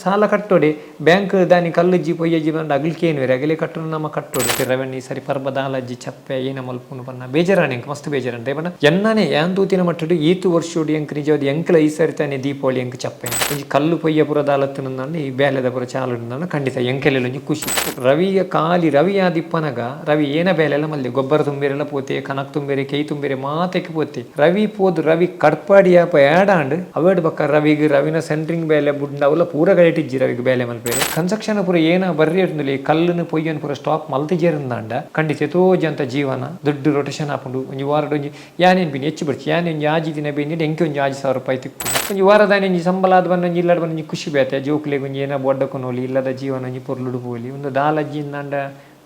ಸಾಲ ಕಟ್ಟೋಡೆ ಬ್ಯಾಂಕ್ ದಾನಿ ಕಲ್ಲುಜ್ಜಿ ಪೊಯ್ಯಜ್ಜಿ ಪಂಡ ಅಗಲ್ ಕೇನುವೆರ್ ಅಗಲೇ ಕಟ್ಟುನ ನಮ ಕಟ್ಟೋಡೆ. ರವಣ್ಣ ಈ ಸರಿ ಪರ್ಬ ದಾಲಜ್ಜಿ ಚಪ್ಪೆ ಏನ ಮಲ್ಪುನು ಪನ್ನ ಬೇಜಾರಾಣೆ ಎಂಕ್ ಮಸ್ತ್ ಬೇಜಾರಾಂಡ್. ದಾಯೆ ಪಂಡ ಎನ್ನನೆ ಯಾನ್ ತೂತಿನ ಮಟ್ಟಡ್ ಈತ್ ವರ್ಷೊಡು ಎಂಕ್ ನಿಜವಾದ್ ಎಂಕ್ಲ ಈ ಸರಿ ತಾನೆ ದೀಪಾವಳಿ ಎಂಕ್ ಚಪ್ಪೆ. ಒಂಜಿ ಕಲ್ಲು ಪೊಯ್ಯ ಪೂರ ದಾಲತ್ತ್ಂಡ ಈ ಬೇಲೆದ ಪೂರ ಚಾಲುಂಡು ಖಂಡಿತ ಎಂಕೆಲೆಲ ಒಂಜಿ ಖುಷಿ. ರವಿಯ ಖಾಲಿ ರವಿ ಆದಿಪ್ಪನಗ ರವಿ ಏನ ಬೇಲೆಲ ಮಲ್ದೆ ಗೊಬ್ಬರ ತುಂಬಿರೆಲ ಪೋತೆ, ಕನಕ್ ತುಂಬಿರೆ, ಕೈ ತುಂಬಿರೆ ಮಾತೆಕ್ ಪೋತೆ. ರವಿ ಪೋದು ರವಿ ಕಡ್ಪಾಡಿ ಆಪ ಏಡಾಂಡ್ ಅವೇಡ್ ಬೊಕ್ಕ ರವಿಗ್ ರವಿನ ಸೆಂಟ್ರಿಂಗ್ ಬೇಲೆ ಬುಡ್ಂಡ ಅವಲ ಪೂರ ಗೈಟಿಜ್ಜಿ ರವಿಗ್ ಬೇಲೆ ಮಲ್ಪೆರೆ. ಕನ್ಸ್ಟ್ರಕ್ಷನ್ ಪೂರ ಏನ ಬರ್ರಿ ಇರ್ತುಂಡು ಕಲ್ಲುನು ಪೊಯ್ಯನ್ ಪೂರ ಸ್ಟಾಪ್ ಮಲ್ತಿಜೆರಂದಾಂಡ ಖಂಡಿತ ಏತೋ ಜಂತ ಜೀವನ ದುಡ್ಡು ರೊಟೇಷನ್ ಆಪುಂಡು. ಒಂಜಿ ವಾರಡ್ ಒಂಜಿ ಯಾನೇನ್ ಬಿನಿ ಹೆಚ್ಚು ಬರ್ಚಿ ಯಾನೆ ಒಂಜಿ ಆಜಿ ದಿನ ಬೇನಿ ಎಂಕೆ ಒಂಜಿ 5000 ರೂಪಾಯಿ ತಿಕ್ಕು. ಒಂಜಿ ವಾರದಾನೆ ಒಂಜಿ ಸಂಬಳ ಆದ್ ಬನ್ನ ಒಂಜಿ ಇಲ್ಲಡ್ ಬನ್ನ ಒಂಜಿ ಖುಷಿ ಬೇತೆ. ಜೋಕುಲೆಗ್ ಒಂಜಿ ಏನ ಬೊಡ್ಡ ಕೊನೊಲಿ ಇಲ್ಲದ ಜೀವನ ಒಂಜಿ ಪೊರ್ಲುಡು ಪೋಲಿ. ಒಂದು ದಾಲಜ್ಜಿ ಇಂದಾಂಡ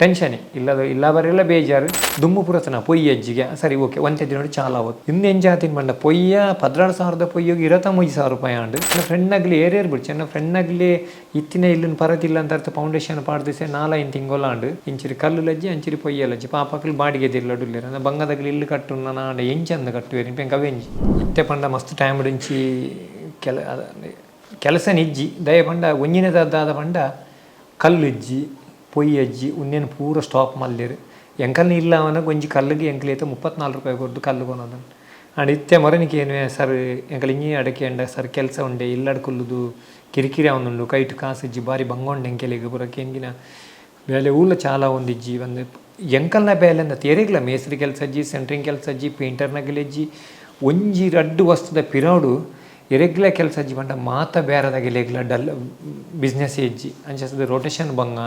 ಟೆನ್ಷನ್ ಇಲ್ಲದ ಇಲ್ಲ ಬರೆಲ್ಲ ಬೇಜಾರು. ದುಮ್ಮು ಪುರತನ ಪೊಯ್ಯ ಅಜ್ಜಿಗೆ ಸರಿ ಓಕೆ ಒಂತೆ ದಿನ ಚಾಲ ಆವತ್ತು. ಇನ್ನು ಎಂಜಾತಿನ ಬಂಡ ಪೊಯ್ಯ 16,000 ಪೊಯ್ಯಗೆ 25,000 ರೂಪಾಯಿ ಆಂಡ್. ನನ್ನ ಫ್ರೆಂಡ್ನಾಗ್ಲಿ ಏರೇರ್ ಬಿಡ್ಚಿ ನನ್ನ ಫ್ರೆಂಡ್ನಾಗ್ಲಿ ಇತ್ತಿನ ಇಲ್ಲಿನ ಪರತಿಲ್ಲ ಅಂತ ಅರ್ಥ ಫೌಂಡೇಶನ್ ಪಾಡ್ದಿಸೆ 4-5 ತಿಂಗೊಲಾಂಡ್. ಇಂಚಿರಿ ಕಲ್ಲು ಲಜ್ಜಿ ಅಂಚಿರಿ ಪೊಯ್ಯ ಲಜ್ಜಿ ಪಾಪಕ್ಲು ಬಾಡಿಗೆ ದಿಲ್ಲ ಡುಲ್ಲೇರ್. ಅಂದ ಬಂಗದಗ್ಲಿ ಇಲ್ಲು ಕಟ್ಟು ನಾಂಡ ಎಂಚಂದ ಕಟ್ಟುವೇರಿ ಇಂಪೆಂಕ್ ಅವೆಂಜಿ ಇತ್ತೆ ಪಂಡ ಮಸ್ತ್ ಟೈಮ್ ಇಂಚಿ ಕೆಲ ಕೆಲಸ ನಿಜ್ಜಿ. ದಯ ಪಂಡ ಒಂಜಿನದಾದ ಪಂಡ ಕಲ್ಲು ಇಜ್ಜಿ ಪೊಯ್ಯಜ್ಜಿ ಉನ್ನೇನು ಪೂರ ಸ್ಟಾಪ್ ಮಲ್ದೇರು. ಎಂಕಲ್ನ ಇಲ್ಲ ಅವನಾಗ ಒಂಜಿ ಕಲ್ಲಿಗೆ ಎಂಕಲೇತ 34 ರೂಪಾಯಿ ಕೊರ್ದು ಕಲ್ಲು ಕೊನೋದನ್. ಆಂಡ್ ಇತ್ತೆ ಮೊರನಿಕೆ ಏನು ಸರ್ ಎಂಕಲ್ ಇಂಜಿ ಅಡಕೆ ಅಂಡ ಸರ್ ಕೆಲಸ ಉಂಡೆ ಇಲ್ಲಡ್ ಕುಲ್ಲುದು ಕಿರಿಕಿರಿ ಅವನುಂಡು ಕೈಟ್ ಕಾಸಿಜ್ಜಿ ಬಾರಿ ಬಂಗೊಂಡೆ ಎಂಕೆಲಿಗೆ ಪೂರ ಕೆಂಗಿನ ಬೇಲೆ ಊಲ ಚಾಲ ಒಂದಿಜ್ಜಿ. ಒಂದು ಎಂಕಲ್ನ ಬೇಲೆ ಅಂದ ತೇರಿಗ್ಲ ಮೇಸ್ತ್ರಿ ಕೆಲಸ ಅಜ್ಜಿ, ಸೆಂಟ್ರಿಂಗ್ ಕೆಲಸ ಅಜ್ಜಿ, ಪೇಂಟರ್ನಗಲೆಜ್ಜಿ. ಒಂಜಿ ರಡ್ಡು ವಸ್ತುದ ಪಿರೌಡು ಎರೆಗ್ಲ ಕೆಲಸ ಅಜ್ಜಿ ಪಂಡ ಮಾತ ಬೇರೆದಾಗೆಲೆಗ್ಲ ಡಲ್ ಬಿಸ್ನೆಸ್ ಇಜ್ಜಿ. ಅಂಚ ರೊಟೇಷನ್ ಬಂಗ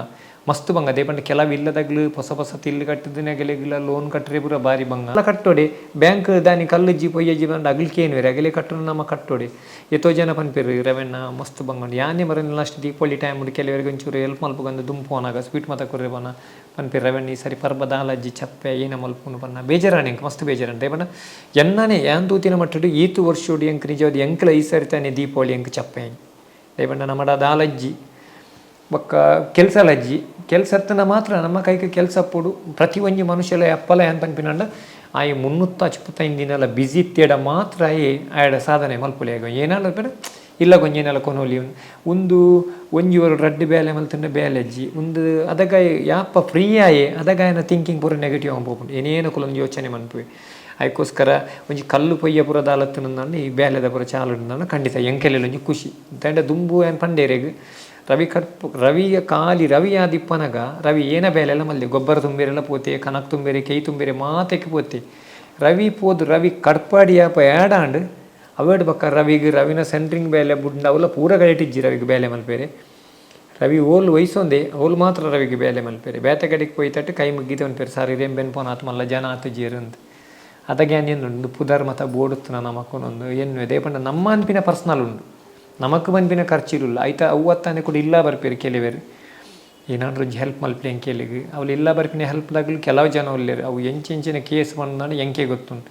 ಮಸ್ತ್ ಬಂಗ. ಅದೇ ಪಂಡ ಕೆಲವು ಇಲ್ಲದಾಗ್ಲು ಹೊಸ ಹೊಸ ತಿಲ್ಲು ಕಟ್ಟಿದಿನಾಗೆಲೆಗ್ಲ ಲೋನ್ ಕಟ್ಟರೆ ಪೂರ ಬಾರಿ ಬಂಗ. ಕಟ್ಟೋಡೆ ಬ್ಯಾಂಕ್ ದಾನಿ ಕಲ್ಲುಜ್ಜಿ ಪೊಯ್ಯಜ್ಜಿ ಪಂಡ ಅಗಲ್ ಕೇನುವೆರ್ ಅಗಲೇ ಕಟ್ಟುನ ನಮ ಕಟ್ಟೋಡೆ. ಏತೋ ಜನ ಪನ್ಪೆರ್ ರವೆಣ್ಣ ಮಸ್ತ್ ಬಂಗ. ಯಾನೆ ಮರನ್ ಲಾಸ್ಟ್ ದೀಪಾವಳಿ ಟೈಮ್ ಕೆಲವರಿಗೆ ಒಂಚೂರು ಹೆಲ್ಪ್ ಮಲ್ಪುಗಂದು ದುಂಪು ಪೋನಾಗ ಸ್ವೀಟ್ ಮಾತ ಕೊರ್ರೆ ಪೋನ ಪನ್ಪೆರ್. ರವೆಣ್ಣ ಈ ಸರಿ ಪರ್ಬ ದಾಲಜ್ಜಿ ಚಪ್ಪೆ ಏನ ಮಲ್ಪುನು ಪನ್ನ ಬೇಜಾರಾಣೆ ಎಂಕ್ ಮಸ್ತ್ ಬೇಜಾರಾಂಡ್. ದಾಯೆ ಪಂಡ ಎನ್ನನೆ ಯಾನ್ ತೂತಿನ ಮಟ್ಟಡ್ ಈತ್ ವರ್ಷೊಡು ಎಂಕ್ ನಿಜವಾದ್ ಎಂಕ್ಲ ಈ ಸರಿ ತಾನೆ ದೀಪಾವಳಿ ಎಂಕ್ ಚಪ್ಪೆ. ದಾಯೆ ಪಂಡ ನಮಡ ದಾಲಜ್ಜಿ ಬೊಕ್ಕ ಕೆಲಸ ಲಜ್ಜಿ. ಕೆಲಸ ಅತ್ತನ ಮಾತ್ರ ನಮ್ಮ ಕೈಗೆ ಕೆಲಸ ಪೋಡು. ಪ್ರತಿ ಒಂಜಿ ಮನುಷ್ಯಲ ಅಪ್ಪಲ ಏನ್ ಪನ್ಪಿನಂಡ ಆಯೆ 365 ದಿನಲ ಬಿಸಿ ಇತ್ತೇಡ ಮಾತ್ರ ಆಯೆ ಆಯಡ ಸಾಧನೆ ಮಲ್ಪುಲೆ. ಏನಾಲ ಬೇಡ ಇಲ್ಲ ಕೊಂಜೇನೆಲ್ಲ ಕೊನೊಲಿ ಒಂದು ಒಂಜಿ ಒಂದು ರಡ್ಡು ಬೇಲೆ ಮಲ್ತಂಡ ಬೇಲೆ ಅಜ್ಜಿ ಒಂದು ಅದಗ ಯಾಪ ಫ್ರೀ ಆಯೆ ಅದಗ ಆಯನ ಥಿಂಕಿಂಗ್ ಪೂರ ನೆಗೆಟಿವ್ ಪೋಪುಂಡು. ಏನೇನು ಕುಲೊಂದು ಯೋಚನೆ ಮನ್ಪುವೆ. ಅದಕ್ಕೋಸ್ಕರ ಒಂಜಿ ಕಲ್ಲು ಪೊಯ್ಯ ಪೂರ ದಾಲತ್ತುಂದಾಂಡ ಈ ಬೇಲೆದ ಪೂರ ಚಾಲು ಖಂಡಿತ ಎಂಕೆಲೆಲ ಒಂಜಿ ಖುಷಿ. ದಂಡ ದುಂಬು ಏನ್ ಪಂಡೇರೆಗ್ ರವಿ ಕಟ್ಪು ರವಿಯ ಖಾಲಿ ರವಿ ಆದಿಪ್ಪನಗ ರವಿ ಏನ ಬೇಲೆಲ್ಲ ಮಲ್ದೆ ಗೊಬ್ಬರ ತುಂಬಿರೆಲ್ಲ ಪೋತೆ, ಕನಕ್ ತುಂಬಿರೆ, ಕೈ ತುಂಬಿರೆ ಮಾತೆಕ್ ಪೋತೆ. ರವಿ ಪೋದು ರವಿ ಕಡ್ಪಾಡಿ ಆಪ ಏಡಾಂಡ್ ಅವೇಡ್ ಬೊಕ್ಕ ರವಿಗ್ ರವಿನ ಸೆಂಟ್ರಿಂಗ್ ಬೇಲೆ ಬುಡ್ಂಡ ಅವಲ ಪೂರ ಗೈಟಿಜ್ಜಿ ರವಿಗ್ ಬೇಲೆ ಮಲ್ಪೆರೆ. ರವಿ ಓಲ್ ವಯಸ್ಸೊಂದೆ ಓಲ್ ಮಾತ್ರ ರವಿಗೆ ಬೇಲೆ ಮಲ್ಪೆರೆ. ಬೇತೆ ಕಡೆಗೆ ಪೋಯ್ತಟ್ಟು ಕೈ ಮುಗ್ಗಿದ ಪನ್ಪೆರ್ ಸರ್ ಇರೇಂ ಬೆನ್ಪೋನ ಆತ್ ಮಲ್ಲ ಜನ ಆತ್ ಜೇರಂದ್. ಅದಗೆ ಉಂಡು ಪುದರ್ ಮತ ಬೋಡುತ್ತನ ನಮಕೊನೊಂದು ಎನ್ನುವೆ. ದಾಯೆ ಪಂಡ ನಮ್ಮ ಅನ್ಪಿನ ಪರ್ಸನಲ್ ಉಂಡು, ನಮಕ್ ಪನ್ಪಿನ ಖರ್ಚಿರುಲ್ಲ ಐತ. ಅವ್ವತ್ತಾನೆ ಕೂಡ ಇಲ್ಲ ಬರ್ಪೇರು ಕೆಲವೇರು ಏನಾದ್ರು ಒಂಜಿ ಹೆಲ್ಪ್ ಮಲ್ಪಲೆ ಎಂಕೆಲಿಗ್. ಅವ್ಲು ಇಲ್ಲ ಬರ್ಪಿನ ಹೆಲ್ಪ್ ದಾಗಲು ಕೆಲವು ಜನ ಉಲ್ಲೆರ್. ಅವು ಎಂಚೆಂಚಿನ ಕೇಸ್ ಪಂಡ ಎಂಕೆ ಗೊತ್ತುಂಡು.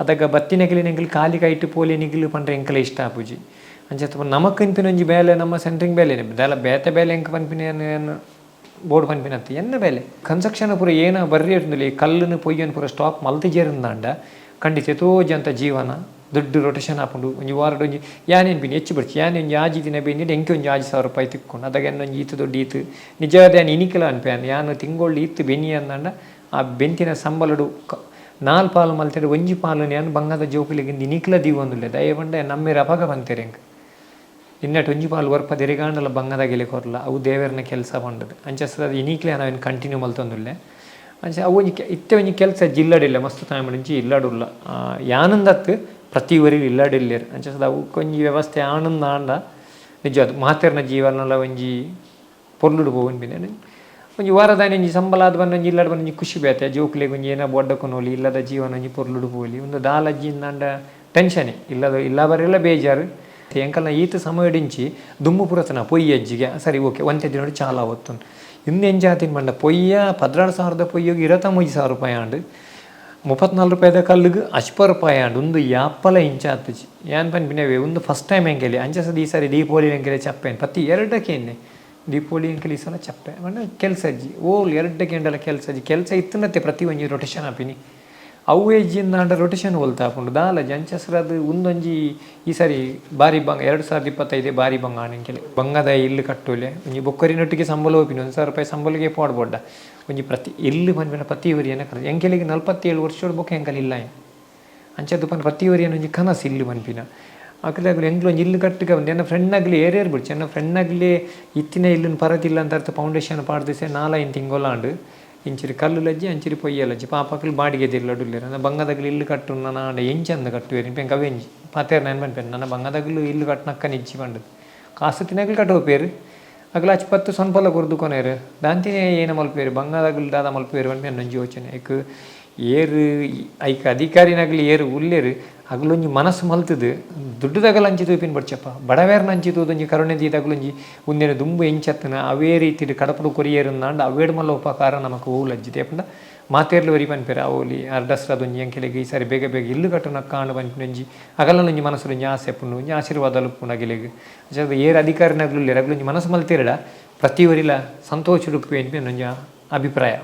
ಅದಗ ಬತ್ತಿನಗಲಿ ಎಂಕಲ್ ಖಾಲಿ ಕೈಟ್ ಪೋಲಿ ನಿಗ್ಲು ಪಂಡ್ರೆ ಎಂಕಲ ಇಷ್ಟ ಆಪುಜಿ. ಅಂಚ ನಮಕ್ ಪನ್ಪಿನ ಒಂಜಿ ಬೇಲೆ ನಮ್ಮ ಸೆಂಟ್ರಿಂಗ್ ಬೇಲೆ ದಾಲ ಬೇತೆ ಬೇಲೆ ಎಂಕ್ ಪನ್ಪಿನ ಬೋರ್ಡ್ ಪನ್ಪಿನತ್ತು ಎನ್ನ ಬೇಲೆ. ಕನ್ಸ್ಟ್ರಕ್ಷನ್ ಪೂರ ಏನ ಬರ್ರಿ ಇರ್ತುಂಡು ಕಲ್ಲುನು ಪೊಯ್ಯನ್ ಪೂರ ಸ್ಟಾಪ್ ಮಲ್ತಿಜೆರಂದಾಂಡ ಖಂಡಿತ ಏತೋ ಜಂತ ಜೀವನ ದುಡ್ಡು ರೊಟೇಷನ್ ಆಪುಂಡು. ಒಂಜಿ ವಾರಡ್ ಒಂಜಿ ಯಾನೇನ್ ಬಿನಿ ಹೆಚ್ಚು ಬರ್ಚಿ ಯಾನೆ ಒಂಜಿ ಆಜಿ ದಿನ ಬೇನಿ ಎಂಕೆ ಒಂಜಿ 5000 ರೂಪಾಯಿ ತಿಕ್ಕೊಂಡು ಅದಗ ಒಂಜಿ ಈತ್ ದೊಡ್ಡ ಈತ್ ನಿಜವಾದ ಯಾನ್ ಇನಿಕಲ ಅನ್ಪೆ. ಯಾನ್ ತಿಂಗೊಳ್ಳು ಈತ್ ಬೆನಿ ಅಂದಾಂಡ ಆ ಬೆಂತಿನ ಸಂಬಳಡು 4 ಪಾಲು ಮಲ್ತೆಡ್ ಒಂಜಿ ಪಾಲು ಯಾನ್ ಬಂಗದ ಜೋಕುಲೆಗ್ ಇನಿಕ್ಲ ದೀವೊಂದುಲ್ಲೆ. ದಯ ಪಂಡ ನಮ್ಮೆರ್ ಅಪಗ ಪಂತೆರ್ ಎಂಕ್ ಇನ್ನಟ್ ಒಂಜಿ ಪಾಲು ವರ್ಪ ದೆರಿಗಾಂಡಲ ಬಂಗದ ಗೆಲೆ ಕೊರ್ಲ ಅವು ದೇವೆರ್ನ ಕೆಲಸ ಪಂಡದು. ಅಂಚ ಅದು ಇನಿಕ್ಲೆ ಯಾನ್ ಕಂಟಿನ್ಯೂ ಮಲ್ತೊಂದುಲ್ಲೆ. ಅಂಚ ಅವು ಒಂಜಿ ಇತ್ತೆ ಒಂಜಿ ಕೆಲಸ ಜಿಲ್ಲಡಿಲ್ಲ ಮಸ್ತ್ ತಾಯ್ಮಡಿಂಚಿ ಇಲ್ಲಡುಲ್ಲ ಯಾನಂದತ್ತು ಪ್ರತಿ ಊರಿಗೆ ಇಲ್ಲಡಿಲ್ಲೇರ್. ಅಂಚ ಅವು ಒಂಜಿ ವ್ಯವಸ್ಥೆ ಆನಂದ ಆಂಡ ನಿಜ ಅದು ಮಾತೆರ್ನ ಜೀವನಲ ಒಂಜಿ ಪೊರ್ಲುಡು ಪೋವೊಂಬಿನ. ಒಂಜಿ ವಾರದಾನಿ ಒಂಜಿ ಸಂಬಳ ಆದ್ ಬನ್ನ ಒಂಜಿ ಇಲ್ಲಡ್ ಬನ್ನ ಒಂಜಿ ಖುಷಿ ಬೇತೆ. ಜೋಕುಲೆಗ್ ಒಂಜಿ ಏನ ಬೊಡ್ಡ ಕೊನೊಲಿ ಇಲ್ಲದ ಜೀವನ ಒಂಜಿ ಪೊರ್ಲುಡು ಪೋಲಿ. ಒಂದು ದಾಲಜ್ಜಿ ಇಂದಾಂಡ ಟೆನ್ಷನ್ ಇಲ್ಲದ ಇಲ್ಲ ಬರೆಲ್ಲ ಬೇಜಾರು. ಎಂಕಲ್ನ ಈತ್ ಸಮಯಡಿಂಚಿ ದುಮ್ಮು ಪುರತನ ಪೊಯ್ಯಜ್ಜಿಗೆ ಸರಿ ಓಕೆ ಒಂತೆ ದಿನ ಚಾಲ ಒತ್ತುಂಡು. ಇನ್ನು ಎಂಜಾತಿನ ಬಂಡ ಪೊಯ್ಯ 16,000 ಪೊಯ್ಯಗೆ 25,000 ರೂಪಾಯಿ ಆಂಡ್. 34 ರೂಪಾಯಿದ ಕಲ್ಲುಗ್ 50 ರೂಪಾಯಿ ಆಂಡ್. ಒಂದು ಯಾಪಲ ಇಂಚ ಆತುಜಿ ಯಾನ್ ಪನ್ಪಿನವೇ ಒಂದು ಫಸ್ಟ್ ಟೈಮ್ ಎಂಕೆಲಿ. ಅಂಚ ಈ ಸಾರಿ ದೀಪಾವಳಿ ಎಂಕೆಲೆ ಚಪ್ಪೇನ್ ಪತ್ತಿ ಎರಡಕ್ಕೆ ಎನ್ನೆ ದೀಪಾವಳಿ ಎಂಕೆಲಿ ಈ ಸಲ ಚಪ್ಪೆ ಪಂಡ ಕೆಲಸ ಅಜ್ಜಿ ಓಲ್ ಎರಡಕ್ಕೆ ಎಂಡಲ ಕೆಲಸ ಅಜ್ಜಿ. ಕೆಲಸ ಇತ್ತನತ್ತೆ ಪ್ರತಿ ಒಂಜಿ ರೊಟೇಷನ್ ಆಪಿನಿ. ಅವ್ವೇ ಇಜ್ಜಿಂದಾಂಡ ರೊಟೇಶನ್ ಒಲ್ತ ಆಪುಂಡು ದಾಲ ಅಂಚಸ್ರಾದ್ ಉಂದೊಂಜಿ ಈ ಸಾರಿ ಬಾರಿ ಬಂಗ 2025 ಬಾರಿ ಬಂಗ ಆಂಡ್ ಎಂಕೆಲೆ ಬಂಗದ ಇಲ್ಲ್ ಕಟ್ಟೊಲೆ ಒಂಜಿ ಬೊಕ್ಕೊರಿನೊಟ್ಟಿಗೆ ಸಂಬಳ ಹೋಪಿನಿ 1000 ರೂಪಾಯಿ ಸಂಬಳಗೆ ಪೋಡ್ಬೋಡ್ಡ ಒಂಜಿ ಪ್ರತಿ ಇಲ್ಲ್ ಪನ್ಪಿನ ಪ್ರತಿ ಒರಿಯನ ಕನಸು ಎಂಕೆಲೆಗ್ 47 ವರ್ಷೊಡು ಬೊಕ್ಕ ಎಂಕಲ್ ಇಲ್ಲಾಯಿನ ಅಂಚಾದ್ ಪನ್ ಪ್ರತಿ ಒರಿಯನ ಒಂಜಿ ಕನಸು ಇಲ್ಲ್ ಪನ್ಪಿನ ಅಕುಲು ಎಂಕ್ಲು ಒಂಜಿ ಇಲ್ಲ್ ಕಟ್ಟುಗ ಎನ್ನ ಫ್ರೆಂಡ್ ನಗ್ಲು ಏರೇರ್ ಬುಡ್ಚಿ ಎನ್ನ ಫ್ರೆಂಡ್ ನಗ್ಲೇ ಇತ್ತಿನ ಇಲ್ಲುನ್ ಪರತಿಲ್ಲ ಅಂತ ಅರ್ಥ ಫೌಂಡೇಶನ್ ಪಾಡ್ದ್ ಸೆ ನಾಲೈನ್ ತಿಂಗೊಲಾಂಡ್ ಇಂಚಿಡ್ ಕಲ್ಲ್ ಲಜ್ಜಿ ಅಂಚಿಡ್ ಪೊಯ್ಯೆ ಲಜ್ಜಿ ಪಾಪ ಅಕುಲು ಬಾಡಿಗೆ ದಿಲ್ಲಡುಲ್ಲೆರ್ ಅಂಡ ಬಂಗದಗ್ಲು ಇಲ್ಲ್ ಕಟ್ಟುನ ನನ ಆಂಡ ಎಂಚಂದ್ ಕಟ್ಟುವೆರ್ ಇನ್ಪಿ ಎಂಕ್ ಅವೆಂಜಿ ಪಾತೆರ್ನ ಯಾನ್ ಪನ್ಪೆರ್ ನನ ಬಂಗದಗ್ಲು ಇಲ್ಲ್ ಕಟ್ಟುನಕ್ಕನೆ ಇಜ್ಜಿ ಪಂಡುದ್ ಕಾಸ್ ಇತ್ತಿನಕುಲು ಕಟ್ಟೋಪೆರ್ ಅಕುಲು ಅಚ್ ಪತ್ತ್ ಸೊನ್ಪಲ ಕೊರ್ದು ಕೊನೆರ್ ದಾಂತಿನೇ ಏನ ಮಲ್ಪುವೆರ್ ಬಂಗದಗ್ಲು ದಾದ ಮಲ್ಪುವೆರ್ ಪನ್ಪಿ ಎನ್ನೊಂಜಿ ಯೋಚನೆ ಐಕ್ ಏರ್ ಐಕ್ ಅಧಿಕಾರಿನಗ್ಲು ಏರ್ ಉಲ್ಲೆರ್ ಅಗುಲೊಂಜಿ ಮನಸ್ ಮಲ್ತುದು ದುಡ್ಡುದಗಲ ಅಂಚಿ ತೂಪಿನ ಬೊಡ್ಚಪ್ಪ ಬಡವೆರ್ನ ಅಂಚಿ ತೂದು ಒಂಜಿ ಕರುಣೆ ದೀದ್ ಅಗುಲೊಂಜಿ ಉಂದೆನ್ ದುಂಬು ಎಂಚತ್ತನ ಅವೇ ರೀತಿಡ್ ಕಡಪುಡು ಕೊರಿಯೆರ್ ಅಂಡ ಅವೇಡ್ ಮಲ್ಲ ಉಪಕಾರ ನಮಕ್ ಓಲಜ್ಜಿ ಪಂಡ ಮಾತೆರ್ಲ ಒರಿ ಪನ್ಪೆರ್ ಅವೊಲಿ ಅರ್ಡಸ್ರಾದ್ ಒಂಜಿ ಎಂಕೆಲೆಗ್ ಈ ಸಾರಿ ಬೇಗ ಬೇಗ ಇಲ್ಲ್ ಕಟ್ಟುನಕ್ಕ ಆಂಡ ಪನ್ಪಿನ ಒಂಜಿ ಅಗಲನ ಒಂಜಿ ಮನಸ್ಸುಡು ಒಂಜಿ ಆಸೆ ಉಪ್ಪುಂಡು ಒಂಜಿ ಆಶೀರ್ವಾದಲ ಉಪ್ಪುಂಡು ಅಗಲೆಗ್ ಅಂಚಾದ್ ಏರ್ ಅಧಿಕಾರಿನಗುಲು ಉಲ್ಲೆರ್ ಅಗುಲೊಂಜಿ ಮನಸ್ ಮಲ್ತೆರ್ಡ ಪ್ರತಿ ಒರಿಲ ಸಂತೋಷಡ್ ಉಪ್ಪುವೆ ಇನ್ಪಿನ ಒಂಜಿ ಅಭಿಪ್ರಾಯ.